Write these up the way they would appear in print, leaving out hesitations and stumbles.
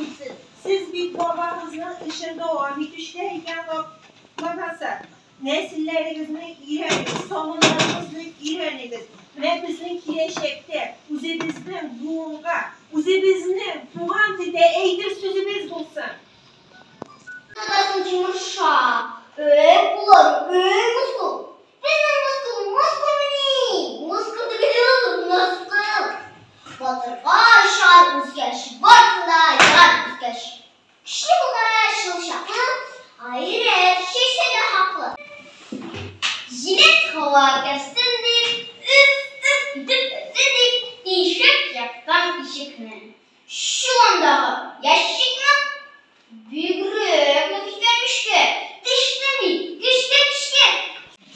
бит сез. Сез бит бабагызның эшен дәвам итүчеләр икән лабаса. Нәселләрегезне өйрәнегез, тамырларыгызны өйрәнегез. Менә безнең киләчәктә үзебезнең буынга, үзебезнең туган телдә әйтер сүзебез булсын. Тотасың Тимурша. Эй, булыр, эй, мускул. Безнең мускул, мускулмыни? Мускул түгел ул, мыскыл. Батырга шар үскәч, барсын да яр үскәч. Көчле була шул чаклы, гайрәт чәчсә дә хаклы. Җиләс һава керсен дип, өф-өф итеп өрсен дип, тишеп япкан ишекне. Чоландагы ящикны бигрәк нык икән мичкә, төште ми, көчкә төшкән.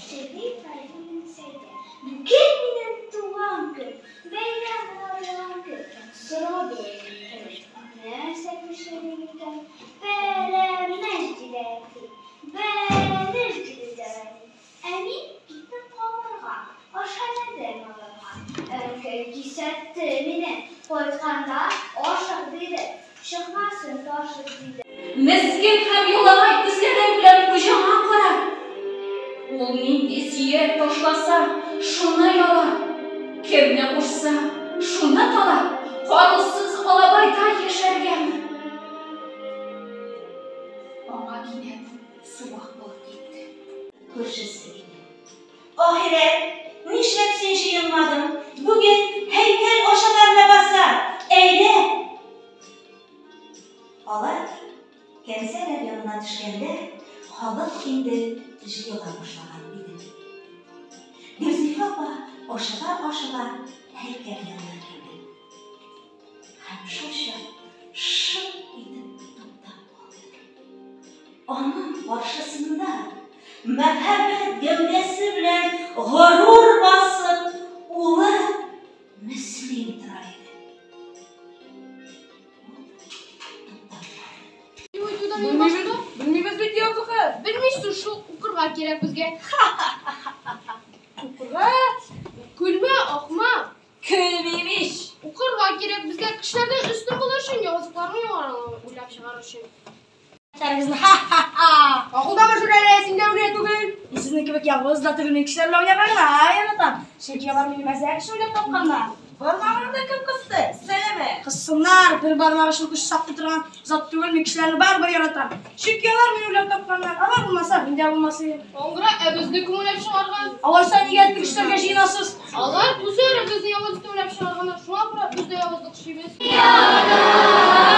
Сергей Фәйзуллин Сәйдә. Бүген минем туган көн, бәйрәм була көн. Сорады нәрсә пешерим икән? Пәрәмәч диде әти, бәлеш диде дәү әни. Ә мин киттем калырга, ашханәдән алырга. Әнкәй кисәтте мине, кайтканда ашык диде, чыкмасын ташып диде. Мескен һәм ялагай күзләрең белән хуҗаңа кара. Ул нинди сөяк ташласа, шуны яла. Кемне кушса, шуны тала. Карусыз алабайда яшәргәме? Аңа кинәт суык булып китте. Күршесе иде. Ахирәт, нишләп син җыенмадың? Бүген һәйкәл ачалар ләбаса! Әйдә! Алар кәнсәләр янына төшкәндә, халык инде җыела башлаган иде. Гөлзифа апа ашыга-ашыга һәйкәл янына килде. Һәм шулчак шып итеп туктап калды. Аның каршысында мәһабәт гәүдәсе белән горур басып, улы Мөслим тора иде. Ул туктап калды. Белмибез, белмибез бит языгы. Белмисез шул, укырга кирәк безгә. Укырга? Көлмә, ахмак. Көлмим ич! Укырга кирәк безгә, кешеләрдән өстен булыр өчен, явызлыкларны уйлап чыгарыр өчен. Тәрегезне ха-ха-ха! Акылдамы шул әле, син дә үлә түгел. Мин сезнең кебек явыз да түгел, мин кешеләр белән уйнарга гына яратам. Чөнки алар мине мәзәк өчен уйлап тапканнар. Бармагыңны да кем кысты? Сәләмә. Кыссыннар, бер бармагы шул көч саклый торган зат түгел, мин кешеләрне барыбер яратам. Чөнки алар мине уйлап тапканнар. Алар булмаса, мин дә булмас идем. Аңгыра, ә безне кем уйлап чыгарган? Алайса нигә кешеләргә җыенасыз? Алар үзләре безне явызлыкта уйлап чыгарганнар, шуңа күрә без дә явызлык эшлибез. Яна!